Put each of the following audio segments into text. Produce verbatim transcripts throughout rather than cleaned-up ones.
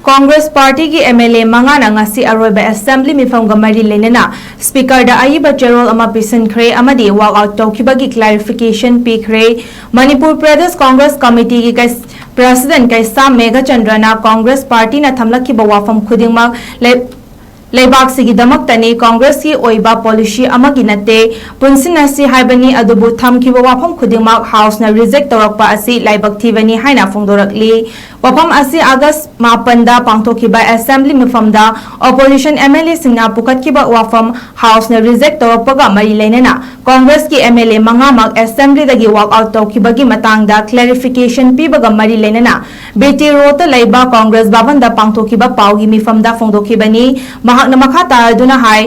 ꯀꯣꯡꯒ꯭ꯔꯦꯁ ꯄꯥꯔꯇꯤꯒꯤ M L ꯑꯦ ꯃꯉꯥꯅ ꯉꯁꯤ ꯑꯔꯣꯏꯕ ꯑꯦꯁꯦꯝꯕ꯭ꯂꯤ ꯃꯤꯐꯝꯒ ꯃꯔꯤ ꯂꯩꯅꯅ ꯁ꯭ꯄꯤꯀꯔꯗ ꯑꯏꯕ ꯆꯦꯔꯣꯜ ꯑꯃ ꯄꯤꯁꯤꯟꯈ꯭ꯔꯦ ꯑꯃꯗꯤ ꯋꯥꯛ ꯑꯥꯎꯠ ꯇꯧꯈꯤꯕꯒꯤ ꯀ꯭ꯂꯦꯔꯤꯐꯤꯀꯦꯁꯟ ꯄꯤꯈ꯭ꯔꯦ꯫ ꯃꯅꯤꯄꯨꯔ ꯄ꯭ꯔꯗꯦꯁ ꯀꯣꯡꯒ꯭ꯔꯦꯁ ꯀꯃꯤꯇꯤꯒꯤ ꯀꯩ-, ꯄ꯭ꯔꯁꯤꯗꯦꯟ ꯀꯩꯁꯥꯝ ꯃꯦꯘꯆꯟꯗ꯭ꯔꯅ ꯀꯣꯡꯒ꯭ꯔꯦꯁ ꯄꯥꯔꯇꯤꯅ ꯊꯝꯂꯛꯈꯤꯕ ꯋꯥꯐꯝ ꯈꯨꯗꯤꯡꯃꯛ ꯂꯩ-, ꯂꯩꯕꯥꯛꯁꯤꯒꯤꯗꯃꯛꯇꯅꯤ, ꯀꯣꯡꯒ꯭ꯔꯦꯁꯀꯤ ꯑꯣꯏꯕ ꯄꯣꯂꯤꯁꯤ ꯑꯃꯒꯤ ꯅꯠꯇꯦ, ꯄꯨꯟꯁꯤꯟꯅꯁꯤ ꯍꯥꯏꯕꯅꯤ, ꯑꯗꯨꯕꯨ ꯊꯝꯈꯤꯕ ꯋꯥꯐꯝ ꯈꯨꯗꯤꯡꯃꯛ ꯍꯥꯎꯁꯅ ꯔꯤꯖꯦꯛ ꯇꯧꯔꯛꯄ ꯑꯁꯤ ꯂꯥꯏꯕꯛ ꯊꯤꯕꯅꯤ ꯍꯥꯏꯅ ꯐꯣꯡꯗꯣꯔꯛꯂꯤ꯫ ꯋꯥꯐꯝ ꯑꯁꯤ ꯑꯥꯒꯁ ꯃꯥꯄꯟꯗ ꯄꯥꯡꯊꯣꯛꯈꯤꯕ ꯑꯦꯁꯦꯝꯕ꯭ꯂꯤ ꯃꯤꯐꯝꯗ ꯑꯣꯄꯣꯖꯤꯁꯟ ꯑꯦꯝ ꯑꯦꯜ ꯑꯦꯁꯤꯡꯅ ꯄꯨꯈꯠꯈꯤꯕ ꯋꯥꯐꯝ ꯍꯥꯎꯁꯅ ꯔꯤꯖꯦꯛ ꯇꯧꯔꯛꯄꯒ ꯃꯔꯤ ꯂꯩꯅꯅ ꯀꯣꯡꯒ꯭ꯔꯦꯁꯀꯤ ꯑꯦꯝ ꯑꯦꯜ ꯑꯦ ꯃꯉꯥꯃꯛ ꯑꯦꯁꯦꯝꯕ꯭ꯂꯤꯗꯒꯤ ꯋꯥꯛ ꯑꯥꯎꯠ ꯇꯧꯈꯤꯕꯒꯤ ꯃꯇꯥꯡꯗ ꯀ꯭ꯂꯦꯔꯤꯐꯤꯀꯦꯁꯟ ꯄꯤꯕꯒ ꯃꯔꯤ ꯂꯩꯅꯅ ꯕꯤ ꯇꯤ ꯔꯣꯗꯇ ꯂꯩꯕ ꯀꯣꯡꯒ꯭ꯔꯦꯁ ꯚꯕꯟꯗ ꯄꯥꯡꯊꯣꯛꯈꯤꯕ ꯄꯥꯎꯒꯤ ꯃꯤꯐꯝꯗ ꯐꯣꯡꯗꯣꯛꯈꯤꯕꯅꯤ꯫ ꯃꯍꯥꯛꯅ ꯃꯈꯥ ꯇꯥꯔꯗꯨꯅ ꯍꯥꯏ,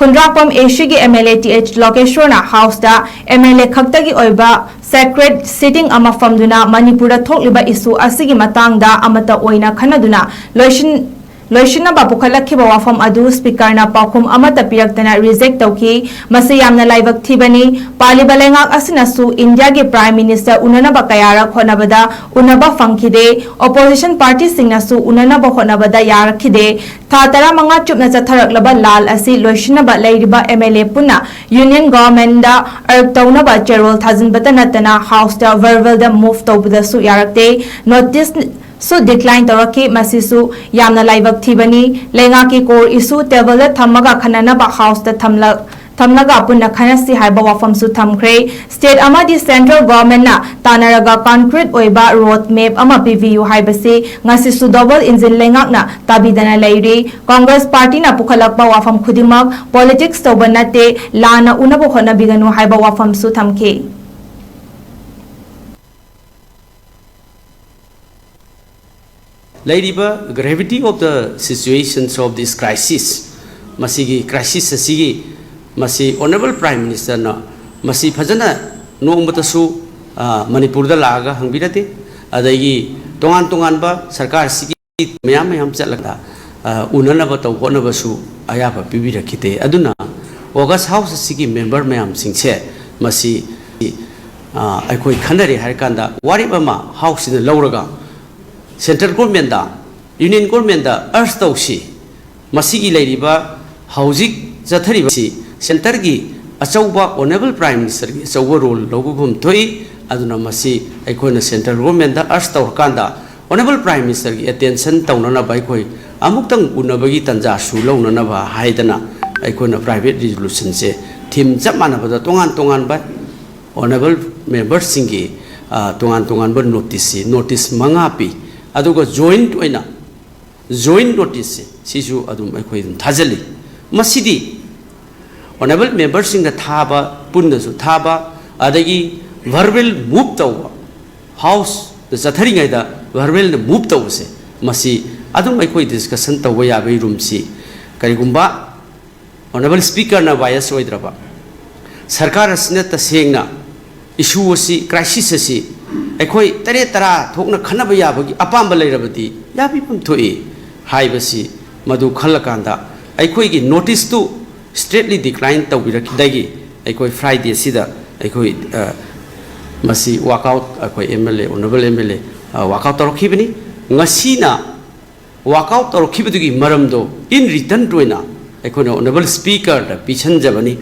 ꯈꯨꯟꯗ꯭ꯔꯥꯛꯄꯝ ꯑꯦ ꯁꯤꯒꯤ M L A T H ꯂꯣꯀꯦꯁ꯭ꯋꯔꯅ ꯍꯥꯎꯁꯇ ꯑꯦꯝ ꯑꯦꯜ ꯑꯦ ꯈꯛꯇꯒꯤ ꯑꯣꯏꯕ ꯁꯦꯀ꯭ꯔꯦꯠ ꯁꯤꯇꯤꯡ ꯑꯃ ꯐꯝꯗꯨꯅ ꯃꯅꯤꯄꯨꯔꯗ ꯊꯣꯛꯂꯤꯕ ꯏꯁꯨ ꯑꯁꯤꯒꯤ ꯃꯇꯥꯡꯗ ꯑꯃꯠꯇ ꯑꯣꯏꯅ ꯈꯟꯅꯗꯨꯅ ꯂꯣꯏꯁꯤꯟ-, ꯂꯣꯏꯁꯤꯟꯅꯕ ꯄꯨꯈꯠꯂꯛꯈꯤꯕ ꯋꯥꯐꯝ ꯑꯗꯨ ꯁ꯭ꯄꯤꯀꯔꯅ ꯄꯥꯎꯈꯨꯝ ꯑꯃꯠꯇ ꯄꯤꯔꯛꯇꯅ ꯔꯤꯖꯦꯛ ꯇꯧꯈꯤ꯫ ꯃꯁꯤ ꯌꯥꯝꯅ ꯂꯥꯏꯕꯛ ꯊꯤꯕꯅꯤ꯫ ꯄꯥꯜꯂꯤꯕ ꯂꯩꯉꯥꯛ ꯑꯁꯤꯅꯁꯨ ꯏꯟꯗꯤꯌꯥꯒꯤ ꯄ꯭ꯔꯥꯏꯝ ꯃꯤꯅꯤꯁꯇꯔ ꯎꯅꯅꯕ ꯀꯌꯥꯔꯛ ꯍꯣꯠꯅꯕꯗ ꯎꯅꯕ ꯐꯪꯈꯤꯗꯦ꯫ ꯑꯣꯄꯣꯖꯤꯁꯟ ꯄꯥꯔꯇꯤꯁꯤꯡꯅꯁꯨ ꯎꯅꯅꯕ ꯍꯣꯠꯅꯕꯗ ꯌꯥꯔꯛꯈꯤꯗꯦ꯫ ꯊꯥ ꯇꯔꯥꯃꯉꯥ ꯆꯨꯞꯅ ꯆꯠꯊꯔꯛꯂꯕ ꯂꯥꯜ ꯑꯁꯤ ꯂꯣꯏꯁꯤꯟꯅꯕ ꯂꯩꯔꯤꯕ ꯑꯦꯝ ꯑꯦꯜ ꯑꯦ ꯄꯨꯟꯅ ꯌꯨꯅꯤꯌꯟ ꯒꯣꯚꯔꯟꯃꯦꯟꯗ ꯑꯔꯒ ꯇꯧꯅꯕ ꯆꯦꯔꯣꯜ ꯊꯥꯖꯤꯟꯕꯇ ꯅꯠꯇꯅ ꯍꯥꯎꯁꯇ ꯚꯔꯕꯦꯜꯗ ꯃꯨꯚ ꯇꯧꯕꯗꯁꯨ ꯌꯥꯔꯛꯇꯦ꯫ ꯅꯣꯇꯤꯁꯁꯨ ꯗꯤꯀ꯭ꯂꯥꯏꯟ ꯇꯧꯔꯛꯈꯤ꯫ ꯃꯁꯤꯁꯨ ꯌꯥꯝꯅ ꯂꯥꯏꯕꯛ ꯊꯤꯕꯅꯤ꯫ ꯂꯩꯉꯥꯛꯀꯤ ꯀꯣꯔ ꯏꯁꯨ ꯇꯦꯕꯜꯗ ꯊꯝꯃꯒ ꯈꯟꯅꯅꯕ ꯍꯥꯎꯁꯇ ꯊꯝꯂ-, ꯊꯝꯂꯒ ꯄꯨꯟꯅ ꯈꯟꯅꯁꯤ ꯍꯥꯏꯕ ꯋꯥꯐꯝꯁꯨ ꯊꯝꯈ꯭ꯔꯦ꯫ ꯁ꯭ꯇꯦꯠ ꯑꯃꯗꯤ ꯁꯦꯟꯇ꯭ꯔꯦꯜ ꯒꯣꯚꯔꯟꯃꯦꯟꯠꯅ ꯇꯥꯟꯅꯔꯒ ꯀꯟꯀ꯭ꯔꯤꯠ ꯑꯣꯏꯕ ꯔꯣꯗ ꯃꯦꯞ ꯑꯃ ꯄꯤꯕꯤꯌꯨ ꯍꯥꯏꯕꯁꯤ ꯉꯁꯤꯁꯨ ꯗꯕꯜ ꯏꯟꯖꯤꯟ ꯂꯩꯉꯥꯛꯅ ꯇꯥꯕꯤꯗꯅ ꯂꯩꯔꯤ꯫ ꯀꯣꯡꯒ꯭ꯔꯦꯁ ꯄꯥꯔꯇꯤꯅ ꯄꯨꯈꯠꯂꯛꯄ ꯋꯥꯐꯝ ꯈꯨꯗꯤꯡꯃꯛ ꯄꯣꯂꯤꯇꯤꯛꯁ ꯇꯧꯕ ꯅꯠꯇꯦ, ꯂꯥꯟꯅ ꯎꯅꯕ ꯍꯣꯠꯅꯕꯤꯒꯅꯨ ꯍꯥꯏꯕ ꯋꯥꯐꯝꯁꯨ ꯊꯝꯈꯤ꯫ ꯂꯩꯔꯤꯕ gravity of the situations of this crisis, ꯃꯁꯤꯒꯤ crisis ꯑꯁꯤꯒꯤ, ꯃꯁꯤ Honourable Prime Minister ꯅ ꯃꯁꯤ ꯐꯖꯅ ꯅꯣꯡꯃꯇꯁꯨ, ꯑ, ꯃꯅꯤꯄꯨꯔꯗ ꯂꯥꯛꯑꯒ ꯍꯪꯕꯤꯔꯗꯦ꯫ ꯑꯗꯒꯤ ꯇꯣꯉꯥꯟ ꯇꯣꯉꯥꯟꯕ ꯁꯔꯀꯥꯔꯁꯤꯒꯤ ꯃꯌꯥꯝ ꯃꯌꯥꯝ ꯆꯠꯂꯒ, ꯑ, ꯎꯅꯅꯕ ꯇꯧ ꯈꯣꯠꯅꯕꯁꯨ ꯑꯌꯥꯕ ꯄꯤꯕꯤꯔꯛꯈꯤꯗꯦ꯫ ꯑꯗꯨꯅ August House ꯑꯁꯤꯒꯤ member ꯃꯌꯥꯝꯁꯤꯡꯁꯦ ꯃꯁꯤ, ꯑ, ꯑꯩꯈꯣꯏ ꯈꯟꯅꯔꯦ ꯍꯥꯏꯔ ꯀꯥꯟꯗ ꯋꯥꯔꯦꯞ ꯑꯃ House ꯁꯤꯅ ꯂꯧꯔꯒ central government ꯇ Union Governmentꯇ urge ꯇꯧꯁꯤ꯫ ꯃꯁꯤꯒꯤ ꯂꯩꯔꯤꯕ ꯍꯧꯖꯤꯛ ꯆꯠꯊꯔꯤꯕꯁꯤ Centreꯒꯤ ꯑꯆꯧꯕ Honourable Prime Ministerꯒꯤ ꯑꯆꯧꯕ role ꯂꯧꯕꯐꯝ ꯊꯣꯛꯏ꯫ ꯑꯗꯨꯅ ꯃꯁꯤ ꯑꯩꯈꯣꯏꯅ Central Governmentꯇ urge ꯇꯧꯔꯀꯥꯟꯗ Honourable Prime Ministerꯒꯤ attention ꯇꯧꯅꯅꯕ, ꯑꯩꯈꯣꯏ ꯑꯃꯨꯛꯇꯪ ꯎꯅꯕꯒꯤ ꯇꯥꯟꯖꯥꯁꯨ ꯂꯧꯅꯅꯕ ꯍꯥꯏꯗꯅ ꯑꯩꯈꯣꯏꯅ private resolutionꯁꯦ theme ꯆꯞ ꯃꯥꯟꯅꯕꯗ ꯇꯣꯉꯥꯟ ꯇꯣꯉꯥꯟꯕ Honourable Memberꯁꯤꯡꯒꯤ, ꯑ, ꯇꯣꯉꯥꯟ ꯇꯣꯉꯥꯟꯕ noticeꯁꯤ, notice ꯃꯉꯥ ꯄꯤ꯫ ꯑꯗꯨꯒ joint ꯑꯣꯏꯅ, joint noticeꯁꯦ ꯁꯤꯁꯨ ꯑꯗꯨꯝ ꯑꯩꯈꯣꯏ ꯑꯗꯨꯝ ꯊꯥꯖꯤꯜꯂꯤ꯫ ꯃꯁꯤꯗꯤ Honourable Memberꯁꯤꯡꯅ ꯊꯥꯕ, ꯄꯨꯟꯅꯁꯨ ꯊꯥꯕ, ꯑꯗꯒꯤ verbal move ꯇꯧꯕ, Houseꯇ ꯆꯠꯊꯔꯤꯉꯩꯗ verbalꯅ move ꯇꯧꯕꯁꯦ, ꯃꯁꯤ ꯑꯗꯨꯝ ꯑꯩꯈꯣꯏ discussion ꯇꯧꯕ ꯌꯥꯕꯒꯤ roomꯁꯤ, ꯀꯔꯤꯒꯨꯝꯕ Honourable Speakerꯅ bias ꯑꯣꯏꯗ꯭ꯔꯕ, ꯁꯔꯀꯥꯔ ꯑꯁꯤꯅ ꯇꯁꯦꯡꯅ issue ꯑꯁꯤ, crisis ꯑꯁꯤ ꯑꯩꯈꯣꯏ ꯇꯔꯦꯠ ꯇꯔꯥ ꯊꯣꯛꯅ ꯈꯟꯅꯕ ꯌꯥꯕꯒꯤ ꯑꯄꯥꯝꯕ ꯂꯩꯔꯕꯗꯤ ꯌꯥꯕꯤꯐꯝ ꯊꯣꯛꯏ ꯍꯥꯏꯕꯁꯤ, ꯃꯗꯨ ꯈꯜꯂꯀꯥꯟꯗ ꯑꯩꯈꯣꯏꯒꯤ noticeꯇꯨ straightly decline ꯇꯧꯕꯤꯔꯛꯈꯤꯗꯒꯤ ꯑꯩꯈꯣꯏ Fridayꯁꯤꯗ ꯑꯩꯈꯣꯏ, ꯑ, ꯃꯁꯤ walkout, ꯑꯩꯈꯣꯏ MLA, Honourable MLA, ꯑ, walkout ꯇꯧꯔꯛꯈꯤꯕꯅꯤ꯫ ꯉꯁꯤꯅ walkout ꯇꯧꯔꯛꯈꯤꯕꯗꯨꯒꯤ ꯃꯔꯝꯗꯣ in written ꯑꯣꯏꯅ ꯑꯩꯈꯣꯏꯅ Honourable Speakerꯗ ꯄꯤꯁꯟꯖꯕꯅꯤ꯫